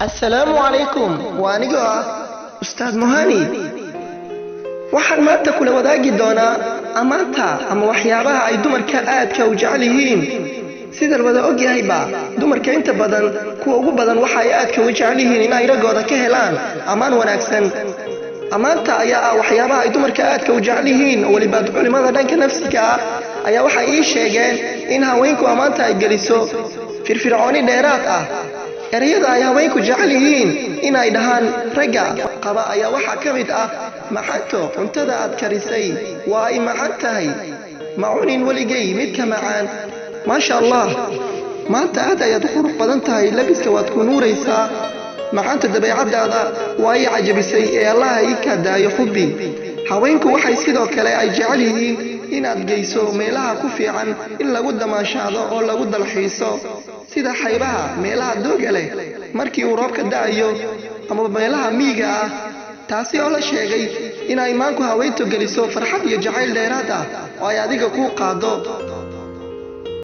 Assalaamu calaykum, waa anigoo ah Ustaad Mohani. Waxaan maanta kula wadaagi doonaa ammaanta ama waxyaabaha ay dumarka aadka u jecel yihiin. Sida la wada ogyahayba, dumarka inta badan, kuwa ugu badan, waxa ay aadka u jecel yihiin in ay raggooda ka helaan ammaan wanaagsan. Ammaanta ayaa ah waxyaabaha ay dumarka aadka u jecel yihiin, oo weliba culimada dhanka nafsiga ah ayaa waxay ii sheegeen in haweenku ammaanta ay geliso firfircooni dheeraad ah. Ereyada ay haweenku jecel yihiin in ay dhahaan ragga qaba ayaa waxaa ka mid ah: "Macanto, cuntada aad karisay waa ay macan tahay, ma cunin weligay mid ka macaan." "Maasha Allah, maanta aad ayaad u qurux badan tahay, labiska waad ku nuuraysaa." "Macanta, dabeecadaada waa ii cajabisay, ee Allaha ii kaadaayo, xubbi." Haweenku waxay sidoo kale ay jecel yihiin inaad geyso meelaha ku fiican in lagu damaashaado oo lagu dalxiiso, sida xeebaha, meelaha dooga leh markii uu roobka da'ayo, ama meelaha miyiga ah, taasi oo la sheegay in ay maanku haweentu geliso farxad iyo jacayl dheeraad ah oo ay adiga kuu qaado.